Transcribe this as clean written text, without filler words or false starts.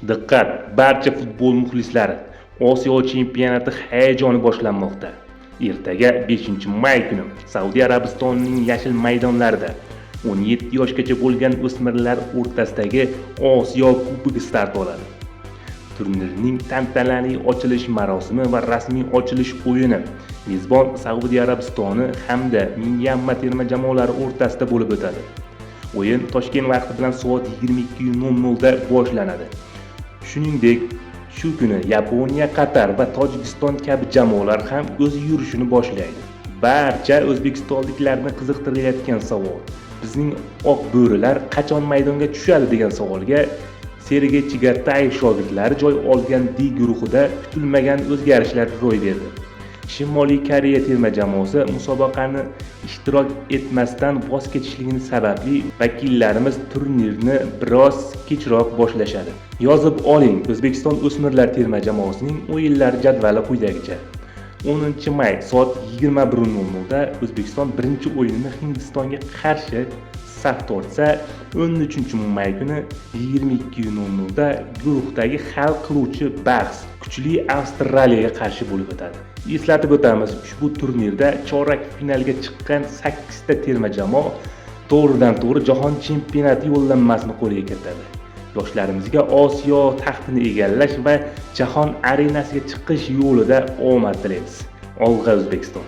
Diqqat, barcha futbol muxlislari! Osiyo chempionati hayajoni boshlanmoqda. Ertaga 5-may kuni Saudiya Arabistonining yashil maydonlarida 17 yoshgacha bo'lgan o'smirlar o'rtasidagi Osiyo Kubogi start oladi. Turnirning tantanali ochilish marosimi va rasmiy ochilish o'yini mezbon Saudiya Arabistoni hamda Myanma terma jamoalari o'rtasida bo'lib o'tadi. O'yin Toshkent vaqti bilan soat 22:00 da boshlanadi. Shuningdek, shu kuni Yaponiya, Qatar va Tojikiston kabi jamoalar ham o'z yurishini boshlaydi. Barcha o'zbekistonliklarni qiziqtirayotgan savol: bizning oq bo'rilar qachon maydonga tushadi degan savolga Sergey Chigatayev shogirdlari joy olgan D guruhida kutilmagan o'zgarishlar ro'y berdi. Shimoliy Koreya terma jamoasi musobaqani ishtirok etmasdan voz kechishligini sababli vakillarimiz turnirni biroz kechroq boshlashadi. Yozib oling, O'zbekiston o'smirlar terma jamoasining o'yinlar jadvali quyidagicha. 10-may soat 21:00 da O'zbekiston birinchi o'yinini Hindistonga qarshi saf tortsa, 13-may kuni 22:00 da guruhdagi hal qiluvchi bahs kuchli Avstraliyaga qarshi bo'lib o'tadi. Eslatib o'tamiz, ushbu turnirda chorak finalga chiqqan 8 ta terma jamoa to'g'ridan to'g'ri jahon chempionati yo'llanmasini qo'lga kiritadi. Yoshlarimizga Osiyo taxtini egallash va jahon arenasiga chiqish yo'lida omad tilaymiz. Olg'a, O'zbekiston!